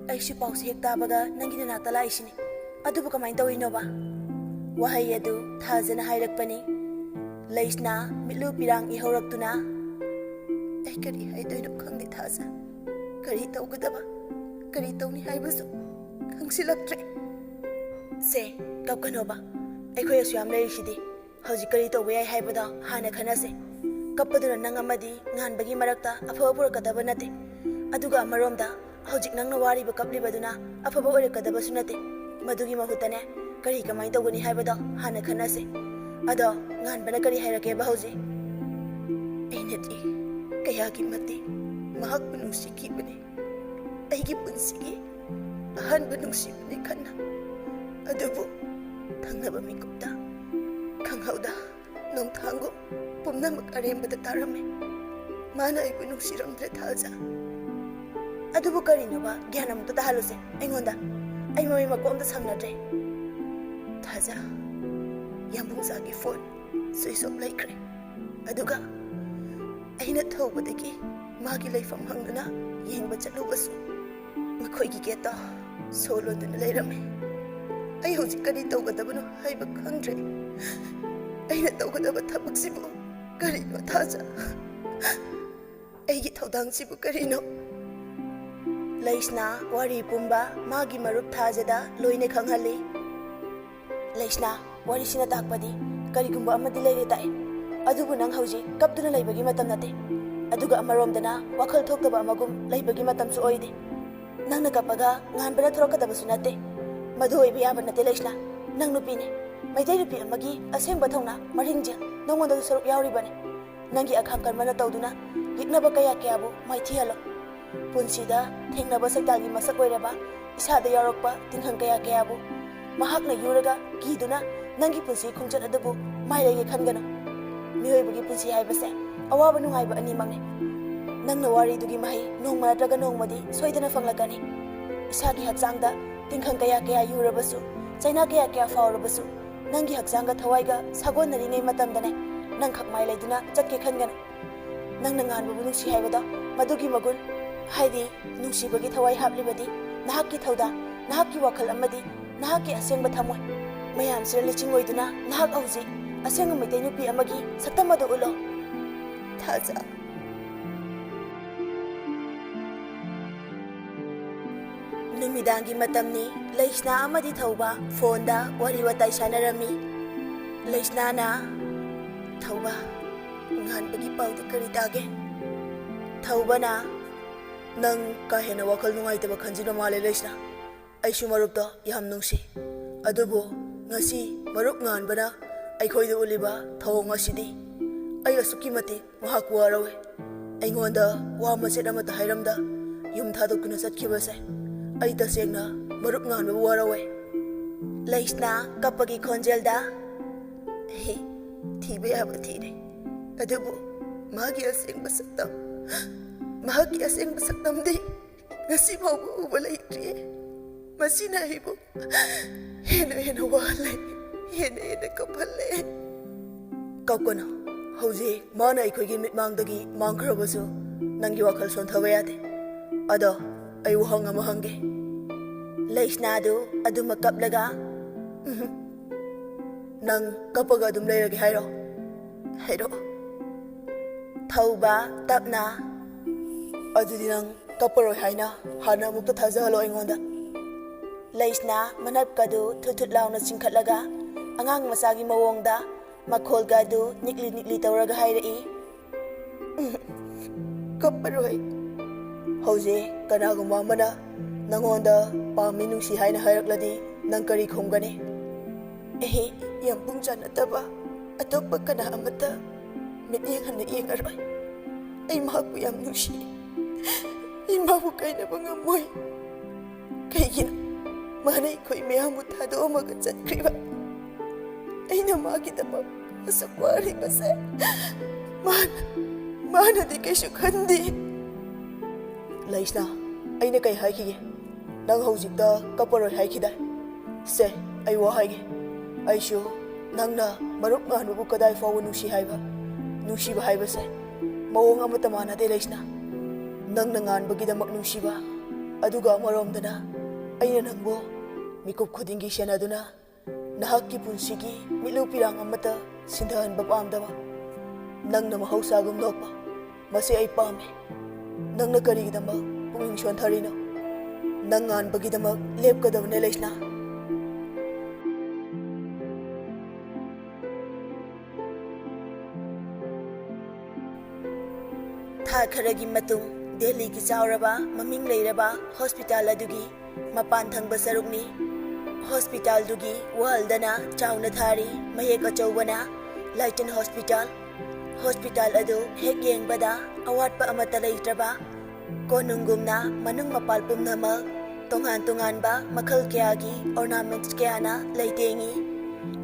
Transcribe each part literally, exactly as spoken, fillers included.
ꯑꯩꯁꯨ ꯄꯥꯎꯁꯦ ꯍꯦꯛ ꯇꯥꯕꯒ ꯅꯪꯒꯤ ꯅꯅꯥꯛꯇ ꯂꯥꯛꯏꯁꯤꯅꯤ꯫ ꯑꯗꯨꯕꯨ ꯀꯃꯥꯏꯅ ꯇꯧꯔꯤꯅꯣꯕ? ꯋꯥꯍꯩ ꯑꯗꯨ ꯊꯥꯖꯅ ꯍꯥꯏꯔꯛꯄꯅꯤ꯫ ꯂꯩꯁꯅꯥ ꯃꯤꯠꯂꯨ ꯄꯤꯔꯥꯡ ꯏꯍꯧꯔꯛꯇꯨꯅ, "ꯑꯩ ꯀꯔꯤ ꯍꯥꯏꯗꯣꯏꯅꯣ ꯈꯪꯗꯦ ꯊꯥꯖ꯫ ꯀꯔꯤ ꯇꯧꯒꯗꯕ, ꯀꯔꯤ ꯇꯧꯅꯤ ꯍꯥꯏꯕꯁꯨ ꯈꯪꯁꯤꯜꯂꯛꯇ꯭ꯔꯦ꯫" "ꯁꯦ, ꯀꯞꯀꯅꯣꯕ꯫ ꯑꯩꯈꯣꯏ ꯑꯁꯨꯛ ꯌꯥꯝ ꯂꯩꯔꯤꯁꯤꯗꯤ꯫ ꯍꯧꯖꯤꯛ ꯀꯔꯤ ꯇꯧꯕ ꯌꯥꯏ ꯍꯥꯏꯕꯗꯣ ꯍꯥꯟꯅ ꯈꯟꯅꯁꯦ꯫ ꯀꯞꯄꯗꯨꯅ ꯅꯪ ꯑꯃꯗꯤ ꯉꯥꯟꯕꯒꯤ ꯃꯔꯛꯇ ꯑꯐꯕ ꯄꯨꯔꯛꯀꯗꯕ ꯅꯠꯇꯦ꯫ ꯑꯗꯨꯒ ꯑꯃꯔꯣꯝꯗ ꯍꯧꯖꯤꯛ ꯅꯪꯅ ꯋꯥꯔꯤꯕ ꯀꯞꯂꯤꯕꯗꯨꯅ ꯑꯐꯕ ꯑꯣꯏꯔꯛꯀꯗꯕꯁꯨ ꯅꯠꯇꯦ꯫ ꯃꯗꯨꯒꯤ ꯃꯍꯨꯠꯇꯅꯦ, ꯀꯔꯤ ꯀꯃꯥꯏꯅ ꯇꯧꯒꯅꯤ ꯍꯥꯏꯕꯗꯣ ꯍꯥꯟꯅ ꯈꯟꯅꯁꯦ꯫ ꯑꯗꯣ ꯉꯥꯟꯕꯅ ꯀꯔꯤ ꯍꯥꯏꯔꯛꯀꯦꯕ ꯍꯧꯖꯤꯛ?" "ꯑꯩꯅꯗꯤ ꯀꯌꯥꯒꯤ ꯃꯇꯤꯛ ꯃꯍꯥꯛꯄꯨ ꯅꯨꯡꯁꯤꯈꯤꯕꯅꯤ꯫ ꯑꯩꯒꯤ ꯄꯨꯟꯁꯤꯒꯤ ꯑꯍꯥꯟꯕ ꯅꯨꯡꯁꯤꯕꯅꯤ ꯈꯟꯅ꯫ ꯑꯗꯨꯕꯨ ꯊꯪꯅꯕ ꯃꯤꯀꯨꯞꯇ ꯈꯪꯍꯧꯗ ꯅꯣꯡꯊꯥꯡꯒꯨꯝ ꯄꯨꯝꯅꯃꯛ ꯑꯔꯦꯝꯕꯗ ꯇꯥꯔꯝꯃꯤ꯫ ꯃꯥꯅ ꯑꯩꯕꯨ ꯅꯨꯡꯁꯤꯔꯝꯗ꯭ꯔꯦ ꯊꯥꯖ꯫" "ꯑꯗꯨꯕꯨ ꯀꯔꯤꯅꯣꯕ? ꯒ꯭ꯌꯥꯟ ꯑꯃꯨꯛꯇ ꯇꯥꯍꯜꯂꯨꯁꯦ ꯑꯩꯉꯣꯟꯗ꯫ ꯑꯩ ꯃꯃꯤ ꯃꯀꯣꯛ ꯑꯝꯇ ꯁꯝꯅꯗ꯭ꯔꯦ꯫ ꯊꯥꯖ, ꯌꯥꯝꯕꯨꯡꯖꯥꯒꯤ ꯐꯣꯟ ꯁ꯭ꯋꯤꯆ ꯑꯣꯐ ꯂꯩꯈ꯭ꯔꯦ꯫ ꯑꯗꯨꯒ ꯑꯩꯅ ꯊꯧꯕꯗꯒꯤ ꯃꯥꯒꯤ ꯂꯩꯐꯝ ꯍꯪꯗꯨꯅ ꯌꯦꯡꯕ ꯆꯠꯂꯨꯕꯁꯨ ꯃꯈꯣꯏꯒꯤ ꯒꯦꯠꯇꯣ ꯁꯣ ꯂꯣꯟꯗꯨꯅ ꯂꯩꯔꯝꯃꯦ꯫ ꯑꯩ ꯍꯧꯖꯤꯛ ꯀꯔꯤ ꯇꯧꯒꯗꯕꯅꯣ ꯍꯥꯏꯕ ꯈꯪꯗ꯭ꯔꯦ꯫ ꯑꯩꯅ ꯇꯧꯒꯗꯕ ꯊꯕꯛꯁꯤꯕꯨ ꯀꯔꯤꯅꯣ ꯊꯥꯖ? ꯑꯩꯒꯤ ꯊꯧꯗꯥꯡꯁꯤꯕꯨ ꯀꯔꯤꯅꯣ?" ꯂꯩꯁꯅꯥ ꯋꯥꯔꯤ ꯄꯨꯝꯕ ꯃꯥꯒꯤ ꯃꯔꯨꯞ ꯊꯥꯖꯗ ꯂꯣꯏꯅ ꯈꯪꯍꯜꯂꯤ꯫ "ꯂꯩꯁꯅꯥ, ꯋꯥꯔꯤꯁꯤꯅ ꯇꯥꯛꯄꯗꯤ ꯀꯔꯤꯒꯨꯝꯕ ꯑꯃꯗꯤ ꯂꯩꯔꯦ ꯇꯥꯛꯏ꯫ ꯑꯗꯨꯕꯨ ꯅꯪ ꯍꯧꯖꯤꯛ ꯀꯞꯇꯨꯅ ꯂꯩꯕꯒꯤ ꯃꯇꯝ ꯅꯠꯇꯦ꯫ ꯑꯗꯨꯒ ꯑꯃꯔꯣꯝꯗꯅ ꯋꯥꯈꯜ ꯊꯣꯛꯇꯕ ꯑꯃꯒꯨꯝ ꯂꯩꯕꯒꯤ ꯃꯇꯝꯁꯨ ꯑꯣꯏꯗꯦ꯫ ꯅꯪꯅ ꯀꯞꯄꯒ ꯉꯥꯟꯕꯅ ꯊꯣꯔꯛꯀꯗꯕꯁꯨ ꯅꯠꯇꯦ꯫ ꯃꯗꯨ ꯑꯣꯏꯕ ꯌꯥꯕ ꯅꯠꯇꯦ ꯂꯩꯁꯅꯥ꯫ ꯅꯪ ꯅꯨꯄꯤꯅꯤ꯫ ꯃꯩꯇꯩ ꯅꯨꯄꯤ ꯑꯃꯒꯤ ꯑꯁꯦꯡꯕ ꯊꯧꯅꯥ ꯃꯔꯤꯡꯖꯦꯜ ꯅꯉꯣꯟꯗꯁꯨ ꯁꯔꯨꯛ ꯌꯥꯎꯔꯤꯕꯅꯤ꯫ ꯅꯪꯒꯤ ꯑꯈꯥꯡ ꯀꯟꯕꯅ ꯇꯧꯗꯨꯅ ꯌꯦꯛꯅꯕ ꯀꯌꯥ ꯀꯌꯥꯕꯨ ꯃꯥꯏꯊꯤꯍꯜꯂꯣ꯫ ꯄꯨꯟꯁꯤꯗ ꯊꯦꯡꯅꯕ ꯁꯛꯇꯥꯜꯒꯤ ꯃꯁꯛ ꯑꯣꯏꯔꯕ ꯏꯁꯥꯗ ꯌꯥꯎꯔꯛꯄ ꯇꯤꯟꯈꯪ ꯀꯌꯥ ꯀꯌꯥꯕꯨ ꯃꯍꯥꯛꯅ ꯌꯨꯔꯒ ꯀꯤꯗꯨꯅ ꯅꯪꯒꯤ ꯄꯨꯟꯁꯤꯒꯤ ꯈꯣꯡꯆꯠ ꯑꯗꯨꯕꯨ ꯃꯥꯏ ꯂꯩꯒꯦ ꯈꯟꯒꯅꯨ꯫ ꯃꯤꯑꯣꯏꯕꯒꯤ ꯄꯨꯟꯁꯤ ꯍꯥꯏꯕꯁꯦ ꯑꯋꯥꯕ ꯅꯨꯡꯉꯥꯏꯕ ꯑꯅꯤꯃꯛꯅꯤ꯫ ꯅꯪꯅ ꯋꯥꯔꯤꯗꯨꯒꯤ ꯃꯍꯩ ꯅꯣꯡꯃ ꯅꯠꯇ꯭ꯔꯒ ꯅꯣꯡꯃꯗꯤ ꯁꯣꯏꯗꯅ ꯐꯪꯂꯛꯀꯅꯤ꯫ ꯏꯁꯥꯒꯤ ꯍꯛꯆꯥꯡꯗ ꯇꯤꯟꯈꯪ ꯀꯌꯥ ꯀꯌꯥ ꯌꯨꯔꯕꯁꯨ, ꯆꯩꯅꯥ ꯀꯌꯥ ꯀꯌꯥ ꯐꯥꯎꯔꯕꯁꯨ, ꯅꯪꯒꯤ ꯍꯛꯆꯥꯡꯒ ꯊꯋꯥꯏꯒ ꯁꯥꯒꯣꯟꯅꯔꯤꯉꯩ ꯃꯇꯝꯗꯅꯦ ꯅꯪꯈꯛ ꯃꯥꯏ ꯂꯩꯗꯨꯅ ꯆꯠꯀꯦ ꯈꯟꯒꯅꯨ꯫ ꯅꯪꯅ ꯉꯥꯟꯕꯕꯨ ꯅꯨꯡꯁꯤ ꯍꯥꯏꯕꯗꯣ ꯃꯗꯨꯒꯤ ꯃꯒꯨꯟ, ꯍꯥꯏꯗꯤ ꯅꯨꯡꯁꯤꯕꯒꯤ ꯊꯋꯥꯏ ꯍꯥꯞꯂꯤꯕꯗꯤ ꯅꯍꯥꯛꯀꯤ ꯊꯧꯗꯥꯡ, ꯅꯍꯥꯛꯀꯤ ꯋꯥꯈꯜ ꯑꯃꯗꯤ ꯅꯍꯥꯛꯀꯤ ꯑꯁꯦꯡꯕ ꯊꯃꯣꯏ ꯃꯌꯥꯝꯁꯤꯅ ꯂꯤꯆꯤꯡ ꯑꯣꯏꯗꯨꯅ ꯅꯍꯥꯛ ꯍꯧꯖꯤꯛ ꯑꯁꯦꯡꯕ ꯃꯩꯇꯩ ꯅꯨꯄꯤ ꯑꯃꯒꯤ ꯁꯛꯇꯝ ꯑꯗꯨ ꯎꯠꯂꯣ꯫ ꯊꯥꯖ꯫ ꯅꯨꯃꯤꯗꯥꯡꯒꯤ ꯃꯇꯝꯅꯤ꯫ ꯂꯩꯁꯅꯥ ꯑꯃꯗꯤ ꯊꯧꯕ ꯐꯣꯟꯗ ꯋꯥꯔꯤ ꯋꯥꯇꯥꯏ ꯁꯥꯟꯅꯔꯝꯃꯤ꯫ ꯂꯩꯁꯅꯥꯅ, "ꯊꯧꯕ, ꯉꯥꯟꯕꯒꯤ ꯄꯥꯎꯗꯤ ꯀꯔꯤ ꯇꯥꯒꯦ?" ꯊꯧꯕꯅ, "ꯅꯪ ꯀꯥ ꯍꯦꯟꯅ ꯋꯥꯈꯜ ꯅꯨꯡꯉꯥꯏꯇꯕ ꯈꯟꯖꯤꯟꯕ ꯃꯥꯜꯂꯦ, ꯂꯩꯁꯅꯥ꯫ ꯑꯩꯁꯨ ꯃꯔꯨꯞꯇꯣ ꯌꯥꯝ ꯅꯨꯡꯁꯤ꯫ ꯑꯗꯨꯕꯨ ꯉꯁꯤ ꯃꯔꯨꯞ ꯉꯥꯟꯕꯅ ꯑꯩꯈꯣꯏꯗ ꯎꯠꯂꯤꯕ ꯊꯧꯑꯣꯡ ꯑꯁꯤꯗꯤ ꯑꯩ ꯑꯁꯨꯛꯀꯤ ꯃꯇꯤꯛ ꯃꯍꯥꯛꯄꯨ ꯋꯥꯔꯧꯏ꯫ ꯑꯩꯉꯣꯟꯗ ꯋꯥ ꯃꯆꯦꯠ ꯑꯃꯠꯇ ꯍꯥꯏꯔꯝꯗ ꯌꯨꯝ ꯊꯥꯗꯣꯛꯇꯨꯅ ꯆꯠꯈꯤꯕꯁꯦ ꯑꯩ ꯇꯁꯦꯡꯅ ꯃꯔꯨꯞ ꯉꯥꯟꯕꯕꯨ ꯋꯥꯔꯧꯏ꯫" ꯂꯩꯁꯅꯥ ꯀꯞꯄꯒꯤ ꯈꯣꯟꯖꯦꯜꯗ, "ꯍꯤ, ꯊꯤꯕ ꯌꯥꯕ ꯊꯤꯔꯦ꯫ ꯑꯗꯨꯕꯨ ꯃꯥꯒꯤ ꯑꯁꯦꯡꯕ ꯁꯛꯇꯝ, ꯃꯍꯥꯛꯀꯤ ꯑꯁꯦꯡꯕ ꯁꯛꯇꯝꯗꯤ ꯉꯁꯤ ꯐꯥꯎꯕ ꯎꯕ ꯂꯩꯇ꯭ꯔꯤꯌꯦ꯫ ꯃꯁꯤꯅ ꯑꯩꯕꯨ ꯍꯦꯟꯅ ꯍꯦꯟꯅ ꯋꯥꯍꯜꯂꯦ, ꯍꯦꯟꯅ ꯍꯦꯟꯅ ꯀꯞꯍꯜꯂꯦ꯫" "ꯀꯞꯀꯅꯨ꯫ ꯍꯧꯖꯤꯛ ꯃꯥꯅ ꯑꯩꯈꯣꯏꯒꯤ ꯃꯤꯠꯃꯥꯡꯗꯒꯤ ꯃꯥꯡꯈ꯭ꯔꯕꯁꯨ ꯅꯪꯒꯤ ꯋꯥꯈꯜ ꯁꯣꯟꯊꯕ ꯌꯥꯗꯦ꯫ ꯑꯗꯣ ꯑꯩ ꯋꯥꯍꯪ ꯑꯃ ꯍꯪꯒꯦ꯫" ꯂꯩꯁꯅꯥꯗꯨ ꯑꯗꯨꯃꯛ ꯀꯞꯂꯒ, "ꯎꯝ, ꯅꯪ ꯀꯞꯄꯒ ꯑꯗꯨꯝ ꯂꯩꯔꯒꯦ ꯍꯥꯏꯔꯣ? ꯍꯥꯏꯔꯛꯑꯣ꯫" ꯊꯧꯕ ꯇꯞꯅ, "ꯑꯗꯨꯗꯤ ꯅꯪ ꯀꯞꯄꯔꯣꯏ ꯍꯥꯏꯅ ꯍꯥꯟꯅ ꯑꯃꯨꯛꯇ ꯊꯥꯖꯍꯜꯂꯣ ꯑꯩꯉꯣꯟꯗ꯫" ꯂꯩꯁꯅꯥ ꯃꯅꯞꯀꯗꯨ ꯊꯨꯠ ꯊꯨꯠ ꯂꯥꯎꯅ ꯆꯤꯡꯈꯠꯂꯒ ꯑꯉꯥꯡ ꯃꯆꯥꯒꯤ ꯃꯑꯣꯡꯗ ꯃꯈꯣꯜꯒ ꯑꯗꯨ ꯅꯤꯛꯂꯤ ꯅꯤꯛꯂꯤ ꯇꯧꯔꯒ ꯍꯥꯏꯔꯛꯏ, "ꯀꯞꯄꯔꯣꯏ꯫" "ꯍꯧꯖꯤꯛ ꯀꯅꯥꯒꯨꯝꯕ ꯑꯃꯅ ꯅꯪꯉꯣꯟꯗ ꯄꯥꯝꯃꯤ, ꯅꯨꯡꯁꯤ ꯍꯥꯏꯅ ꯍꯥꯏꯔꯛꯂꯗꯤ ꯅꯪ ꯀꯔꯤ ꯈꯨꯝꯒꯅꯤ?" "ꯑꯦꯍꯦ, ꯌꯥꯝ ꯄꯨꯡ ꯆꯥꯟꯅꯗꯕ ꯑꯇꯣꯞꯄ ꯀꯅꯥ ꯑꯃꯠꯇ ꯃꯤꯠꯌꯦꯡ ꯍꯟꯅ ꯌꯦꯡꯉꯔꯣꯏ꯫ ꯑꯩ ꯃꯍꯥꯛꯄꯨ ꯌꯥꯝ ꯅꯨꯡꯁꯤ꯫ ꯑꯩ ꯃꯥꯕꯨ ꯀꯥꯏꯅꯕ ꯉꯝꯃꯣꯏ꯫ ꯀꯩꯒꯤꯅꯣ ꯃꯥꯅ ꯑꯩꯈꯣꯏ ꯃꯌꯥꯝꯕꯨ ꯊꯥꯗꯣꯛꯑꯝꯃꯒ ꯆꯠꯈ꯭ꯔꯤꯕ? ꯑꯩꯅ ꯃꯥꯒꯤꯗꯃꯛ ꯑꯁꯨꯛ ꯋꯥꯔꯤꯕꯁꯦ ꯃꯥꯅ, ꯃꯥꯅꯗꯤ ꯀꯩꯁꯨ ꯈꯟꯗꯦ꯫" "ꯂꯩꯁꯅꯥ, ꯑꯩꯅ ꯀꯩ ꯍꯥꯏꯈꯤꯒꯦ? ꯅꯪ ꯍꯧꯖꯤꯛꯇ ꯀꯞꯄꯔꯣꯏ ꯍꯥꯏꯈꯤꯗꯥꯏ? ꯁꯦ, ꯑꯩ ꯋꯥ ꯍꯥꯏꯒꯦ꯫ ꯑꯩꯁꯨ ꯅꯪꯅ ꯃꯔꯨꯞ ꯉꯥꯟꯕꯕꯨ ꯀꯗꯥꯏ ꯐꯥꯎꯕ ꯅꯨꯡꯁꯤ ꯍꯥꯏꯕ, ꯅꯨꯡꯁꯤꯕ ꯍꯥꯏꯕꯁꯦ ꯃꯑꯣꯡ ꯑꯃꯠꯇ ꯃꯥꯟꯅꯗꯦ, ꯂꯩꯁꯅꯥ꯫ ꯅꯪꯅ ꯉꯥꯟꯕꯒꯤꯗꯃꯛ ꯅꯨꯡꯁꯤꯕ, ꯑꯗꯨꯒ ꯑꯃꯔꯣꯝꯗꯅ ꯑꯩꯅ ꯅꯪꯕꯨ ꯃꯤꯀꯨꯞ ꯈꯨꯗꯤꯡꯒꯤ ꯁꯦꯟꯅꯗꯨꯅ ꯅꯍꯥꯛꯀꯤ ꯄꯨꯟꯁꯤꯒꯤ ꯃꯤꯠꯂꯨ ꯄꯤꯔꯥꯡ ꯑꯃꯠꯇ ꯁꯤꯟꯊꯍꯟꯕ ꯄꯥꯝꯗꯕ꯫ ꯅꯪꯅ ꯃꯍꯧꯁꯥꯒꯨꯝ ꯅꯣꯛꯄ, ꯃꯁꯤ ꯑꯩ ꯄꯥꯝꯃꯤ꯫ ꯅꯪꯅ ꯀꯔꯤꯒꯤꯗꯃꯛ ꯄꯨꯛꯅꯤꯡ ꯁꯣꯟꯊꯔꯤꯅꯣ? ꯅꯪ ꯉꯥꯟꯕꯒꯤꯗꯃꯛ ꯂꯦꯞꯀꯗꯕꯅꯦ, ꯂꯩꯁꯅꯥ꯫ ꯊꯥ ꯈꯔꯒꯤ ꯃꯇꯨꯡ ꯗꯦꯜꯂꯤꯒꯤ ꯆꯥꯎꯔꯕ ꯃꯃꯤꯡ ꯂꯩꯔꯕ ꯍꯣꯁꯄꯤꯇꯥꯜ ꯑꯗꯨꯒꯤ ꯃꯄꯥꯟ ꯊꯪꯕ ꯁꯔꯨꯛꯅꯤ꯫ ꯍꯣꯁꯄꯤꯇꯥꯜꯗꯨꯒꯤ ꯋꯥꯜꯗꯅ ꯆꯥꯎꯅ ꯊꯥꯔꯤ ꯃꯌꯦꯛ ꯑꯆꯧꯕꯅ "ꯂꯥꯏꯇꯟ ꯍꯣꯁꯄꯤꯇꯥꯜ"꯫ ꯍꯣꯁꯄꯤꯇꯥꯜ ꯑꯗꯨ ꯍꯦꯛ ꯌꯦꯡꯕꯗ ꯑꯋꯥꯠꯄ ꯑꯃꯠꯇ ꯂꯩꯇ꯭ꯔꯕ ꯀꯣꯅꯨꯡꯒꯨꯝꯅ ꯃꯅꯨꯡ ꯃꯄꯥꯜ ꯄꯨꯝꯅꯃꯛ ꯇꯣꯉꯥꯟ ꯇꯣꯉꯥꯟꯕ ꯃꯈꯜ ꯀꯌꯥꯒꯤ ornaments ꯀꯌꯥꯅ ꯂꯩꯇꯦꯡꯉꯤ꯫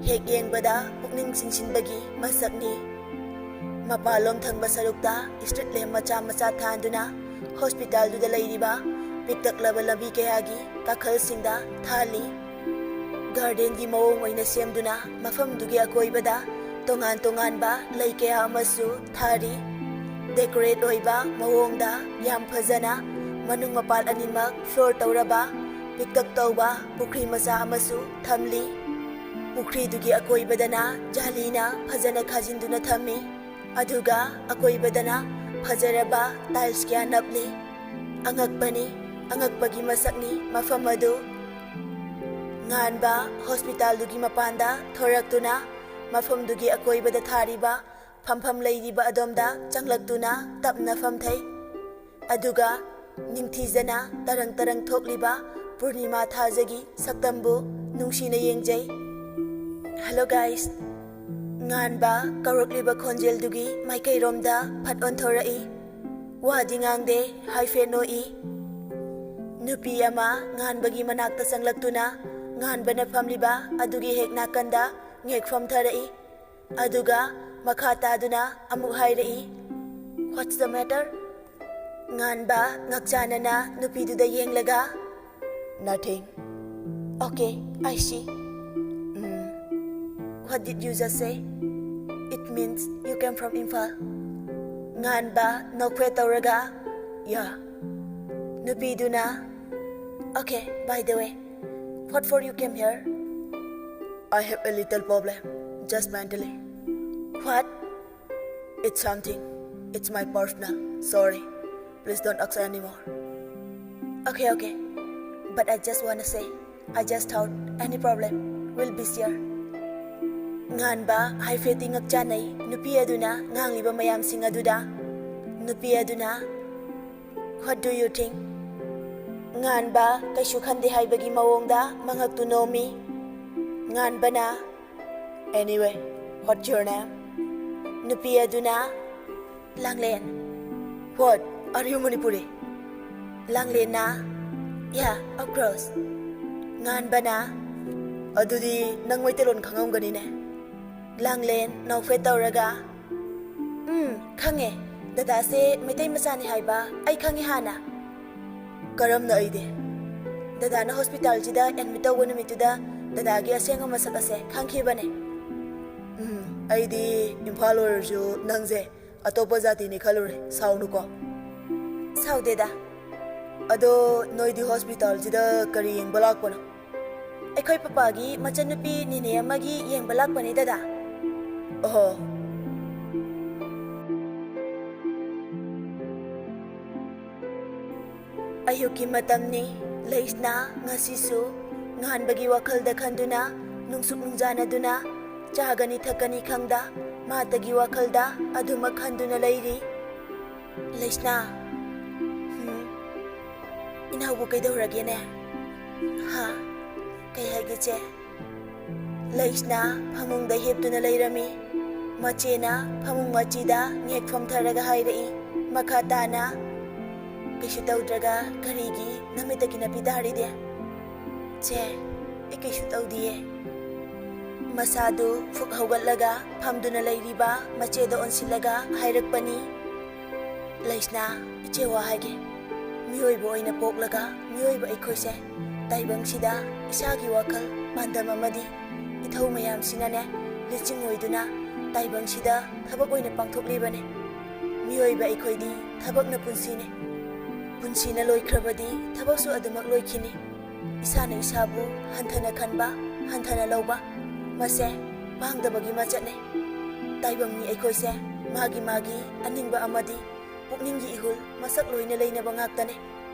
ꯍꯦꯛ ꯌꯦꯡꯕꯗ ꯄꯨꯛꯅꯤꯡ ꯆꯤꯡꯁꯤꯟꯕꯒꯤ ꯃꯁꯛꯅꯤ꯫ ꯃꯄꯥꯟꯂꯣꯝ ꯊꯪꯕ ꯁꯔꯨꯛꯇ street lamp ꯃꯆꯥ ꯃꯆꯥ ꯊꯥꯟꯗꯨꯅ ꯍꯣꯁꯄꯤꯇꯥꯜꯗꯨꯗ ꯂꯩꯔꯤꯕ ꯄꯤꯛꯇꯛꯂꯕ ꯂꯝꯕꯤ ꯀꯌꯥꯒꯤ ꯀꯥꯈꯜꯁꯤꯡꯗ ꯊꯥꯜꯂꯤ꯫ ꯒꯥꯔꯗꯦꯟꯒꯤ ꯃꯑꯣꯡ ꯑꯣꯏꯅ ꯁꯦꯝꯗꯨꯅ ꯃꯐꯝꯗꯨꯒꯤ ꯑꯀꯣꯏꯕꯗ ꯇꯣꯉꯥꯟ ꯇꯣꯉꯥꯟꯕ ꯂꯩ ꯀꯌꯥ ꯑꯃꯁꯨ ꯊꯥꯔꯤ꯫ Decorate ꯑꯣꯏꯕ ꯃꯑꯣꯡꯗ ꯌꯥꯝ ꯐꯖꯅ ꯃꯅꯨꯡ ꯃꯄꯥꯟ ꯑꯅꯤꯃꯛ floor ꯇꯧꯔꯕ ꯄꯤꯛꯇꯛ ꯇꯧꯕ ꯄꯨꯈ꯭ꯔꯤ ꯃꯆꯥ ꯑꯃꯁꯨ ꯊꯝꯂꯤ꯫ ꯄꯨꯈ꯭ꯔꯤꯗꯨꯒꯤ ꯑꯀꯣꯏꯕꯗꯅ ꯖꯥꯂꯤꯅ ꯐꯖꯅ ꯈꯥꯖꯤꯟꯗꯨꯅ ꯊꯝꯃꯤ꯫ ꯑꯗꯨꯒ ꯑꯀꯣꯏꯕꯗꯅ ꯐꯖꯔꯕ tiles ꯀꯌꯥ ꯅꯞꯂꯤ꯫ ꯑꯉꯛꯄꯅꯤ, ꯑꯉꯛꯄꯒꯤ ꯃꯁꯛꯅꯤ ꯃꯐꯝ ꯑꯗꯨ꯫ ꯉꯥꯟꯕ ꯍꯣꯁꯄꯤꯇꯥꯜꯗꯨꯒꯤ ꯃꯄꯥꯟꯗ ꯊꯣꯔꯛꯇꯨꯅ ꯃꯐꯝꯗꯨꯒꯤ ꯑꯀꯣꯏꯕꯗ ꯊꯥꯔꯤꯕ ꯐꯝꯐꯝ ꯂꯩꯔꯤꯕ ꯑꯗꯣꯝꯗ ꯆꯪꯂꯛꯇꯨꯅ ꯇꯞꯅ ꯐꯝꯊꯩ꯫ ꯑꯗꯨꯒ ꯅꯤꯡꯊꯤꯖꯅ ꯇꯔꯪ ꯇꯔꯪ ꯊꯣꯛꯂꯤꯕ ꯄꯨꯔꯅꯤꯃꯥ ꯊꯥꯖꯒꯤ ꯁꯛꯇꯝꯕꯨ ꯅꯨꯡꯁꯤꯅ ꯌꯦꯡꯖꯩ꯫ Hello guys꯫ ꯉꯥꯟꯕ ꯀꯧꯔꯛꯂꯤꯕ ꯈꯣꯟꯖꯦꯜꯗꯨꯒꯤ ꯃꯥꯏꯀꯩꯔꯣꯝꯗ ꯐꯠ ꯑꯣꯟꯊꯣꯔꯛꯏ꯫ ꯋꯥꯗꯤ ꯉꯥꯡꯗꯦ, ꯍꯥꯏꯐꯦꯠ ꯅꯣꯛꯏ꯫ ꯅꯨꯄꯤ ꯑꯃ ꯉꯥꯟꯕꯒꯤ ꯃꯅꯥꯛꯇ ꯆꯪꯂꯛꯇꯨꯅ ꯉꯥꯟꯕꯅ ꯐꯝꯂꯤꯕ ꯑꯗꯨꯒꯤ ꯍꯦꯛ ꯅꯥꯀꯟꯗ ꯉꯦꯛ ꯐꯝꯊꯔꯛꯏ꯫ ꯑꯗꯨꯒ ꯃꯈꯥ ꯇꯥꯗꯨꯅ ꯑꯃꯨꯛ ꯍꯥꯏꯔꯛꯏ, "What's the matter?" ꯉꯥꯟꯕ ꯉꯛꯆꯥꯅꯅ ꯅꯨꯄꯤꯗꯨꯗ ꯌꯦꯡꯂꯒ, "Nothing." "Okay, I see." "What did you just say?" "It means you came from Imphal." ꯉꯥꯟꯕ ꯅꯣꯛꯐꯦꯠ ꯇꯧꯔꯒ, "Yeah." ꯅꯨꯄꯤꯗꯨꯅ, "Okay, by the way, what for you came here?" "I have a little problem, just mentally." "What?" "It's something. It's my personal. Sorry. Please don't ask anymore." "Okay, okay. But I just wanna say, I just thought any problem will be shared." ꯉꯥꯟꯕ ꯍꯥꯏꯐꯦꯠꯇꯤ ꯉꯛꯆꯥꯟꯅꯩ ꯅꯨꯄꯤ ꯑꯗꯨꯅ ꯉꯥꯡꯂꯤꯕ ꯃꯌꯥꯝꯁꯤꯡ ꯑꯗꯨꯗ꯫ ꯅꯨꯄꯤ ꯑꯗꯨꯅ, "What do you think?" ꯉꯥꯟꯕ ꯀꯩꯁꯨ ꯈꯟꯗꯦ ꯍꯥꯏꯕꯒꯤ ꯃꯑꯣꯡꯗ ꯃꯉꯛꯇꯨ ꯅꯣꯝꯃꯤ꯫ ꯉꯥꯟꯕꯅ, "Anyway, what's your name?" ꯅꯨꯄꯤ ꯑꯗꯨꯅ, "ꯂꯥꯡꯂꯦꯟ." "What? Are you Manipuri?" ꯂꯥꯡꯂꯦꯟꯅ, "Yeah, of course." ꯉꯥꯟꯕꯅ, "ꯑꯗꯨꯗꯤ ꯅꯪ ꯃꯩꯇꯩꯂꯣꯟ ꯈꯪꯉꯝꯒꯅꯤꯅꯦ?" ꯂꯥꯡꯂꯦꯟ ꯅꯣꯛꯐꯦꯠ ꯇꯧꯔꯒ, "ꯎꯝ, ꯈꯪꯉꯦ꯫ ꯗꯗꯥꯁꯦ ꯃꯩꯇꯩ ꯃꯆꯥꯅꯤ ꯍꯥꯏꯕ ꯑꯩ ꯈꯪꯉꯦ ꯍꯥꯟꯅ꯫ ꯀꯔꯝꯅ ꯑꯩꯗꯤ?" "ꯗꯗꯥꯅ ꯍꯣꯁꯄꯤꯇꯥꯜꯁꯤꯗ ꯑꯦꯗꯃꯤꯠ ꯇꯧꯕ ꯅꯨꯃꯤꯠꯇꯨꯗ ꯗꯗꯥꯒꯤ ꯑꯁꯦꯡꯕ ꯃꯁꯛ ꯑꯁꯦ ꯈꯪꯈꯤꯕꯅꯦ꯫ ꯎꯝ, ꯑꯩꯗꯤ ꯏꯝꯐꯥꯜ ꯑꯣꯏꯔꯁꯨ ꯅꯪꯁꯦ ꯑꯇꯣꯞꯄ ꯖꯥꯇꯤꯅꯤ ꯈꯜꯂꯨꯔꯦ꯫ ꯁꯥꯎꯅꯨꯀꯣ꯫" "ꯁꯥꯎꯗꯦꯗ꯫" "ꯑꯗꯣ ꯅꯣꯏꯗꯤ ꯍꯣꯁꯄꯤꯇꯥꯜꯁꯤꯗ ꯀꯔꯤ ꯌꯦꯡꯕ ꯂꯥꯛꯄꯅꯣ?" "ꯑꯩꯈꯣꯏ ꯄꯄꯥꯒꯤ ꯃꯆꯟꯅꯨꯄꯤ ꯅꯤꯅꯦ ꯑꯃꯒꯤ ꯌꯦꯡꯕ ꯂꯥꯛꯄꯅꯦ ꯗꯗꯥ꯫" "ꯑꯣꯍꯣ꯫" ꯑꯌꯨꯛꯀꯤ ꯃꯇꯝꯅꯤ꯫ ꯂꯩꯁꯅꯥ ꯉꯁꯤꯁꯨ ꯉꯥꯟꯕꯒꯤ ꯋꯥꯈꯜꯗ ꯈꯟꯗꯨꯅ, ꯅꯨꯡꯁꯨꯛ ꯅꯨꯡꯖꯥꯅꯗꯨꯅ, ꯆꯥꯒꯅꯤ ꯊꯛꯀꯅꯤ ꯈꯪꯗ, ꯃꯥꯇꯒꯤ ꯋꯥꯈꯜꯗ ꯑꯗꯨꯃꯛ ꯈꯟꯗꯨꯅ ꯂꯩꯔꯤ꯫ "ꯂꯩꯁꯅꯥ꯫" "ꯍꯨꯝ? ꯏꯅꯥꯎꯕꯨ ꯀꯩꯗꯧꯔꯒꯦꯅꯦ?" "ꯍꯥ? ꯀꯩ ꯍꯥꯏꯒꯦ, ꯆꯦ?" ꯂꯩꯁꯅꯥ ꯐꯃꯨꯡꯗ ꯍꯤꯞꯇꯨꯅ ꯂꯩꯔꯝꯃꯤ꯫ ꯃꯆꯦꯅ ꯐꯃꯨꯡ ꯃꯆꯤꯗ ꯉꯦꯛ ꯐꯝꯊꯔꯒ ꯍꯥꯏꯔꯛꯏ꯫ ꯃꯈꯥ ꯇꯥꯅ, "ꯀꯩꯁꯨ ꯇꯧꯗ꯭ꯔꯒ ꯀꯔꯤꯒꯤ ꯅꯃꯤꯠꯇꯒꯤ ꯅꯥꯄꯤ ꯇꯥꯔꯤꯗꯤ?" "ꯆꯦ, ꯑꯩ ꯀꯩꯁꯨ ꯇꯧꯗꯤꯌꯦ꯫" ꯃꯁꯥꯗꯨ ꯐꯨꯛ ꯍꯧꯒꯠꯂꯒ ꯐꯝꯗꯨꯅ ꯂꯩꯔꯤꯕ ꯃꯆꯦꯗ ꯑꯣꯟꯁꯤꯜꯂꯒ ꯍꯥꯏꯔꯛꯄꯅꯤ꯫ "ꯂꯩꯁꯅꯥ, ꯏꯆꯦ ꯋꯥ ꯍꯥꯏꯒꯦ꯫ ꯃꯤꯑꯣꯏꯕ ꯑꯣꯏꯅ ꯄꯣꯛꯂꯒ ꯃꯤꯑꯣꯏꯕ ꯑꯩꯈꯣꯏꯁꯦ ꯇꯥꯏꯕꯪꯁꯤꯗ ꯏꯁꯥꯒꯤ ꯋꯥꯈꯜ, ꯄꯥꯟꯗꯝ ꯑꯃꯗꯤ ꯏꯊꯧ ꯃꯌꯥꯝꯁꯤꯅꯅꯦ ꯂꯤꯆꯤꯡ ꯑꯣꯏꯗꯨꯅ ꯇꯥꯏꯕꯪꯁꯤꯗ ꯊꯕꯛ ꯑꯣꯏꯅ ꯄꯥꯡꯊꯣꯛꯂꯤꯕꯅꯦ꯫ ꯃꯤꯑꯣꯏꯕ ꯑꯩꯈꯣꯏꯗꯤ ꯊꯕꯛꯅ ꯄꯨꯟꯁꯤꯅꯦ꯫ ꯄꯨꯟꯁꯤꯅ ꯂꯣꯏꯈ꯭ꯔꯕꯗꯤ ꯊꯕꯛꯁꯨ ꯑꯗꯨꯃꯛ ꯂꯣꯏꯈꯤꯅꯤ꯫ ꯏꯁꯥꯅ ꯏꯁꯥꯕꯨ ꯍꯟꯊꯅ ꯈꯟꯕ, ꯍꯟꯊꯅ ꯂꯧꯕ, ꯃꯁꯦ ꯄꯥꯡꯗꯕꯒꯤ ꯃꯆꯠꯅꯦ꯫ ꯇꯥꯏꯕꯪ ꯃꯤ ꯑꯩꯈꯣꯏꯁꯦ ꯃꯥꯒꯤ ꯃꯥꯒꯤ ꯑꯅꯤꯡꯕ ꯑꯃꯗꯤ ꯄꯨꯛꯅꯤꯡꯒꯤ ꯏꯍꯨꯜ ꯃꯁꯛ ꯂꯣꯏꯅ ꯂꯩꯅꯕ ꯉꯥꯛꯇꯅꯦ꯫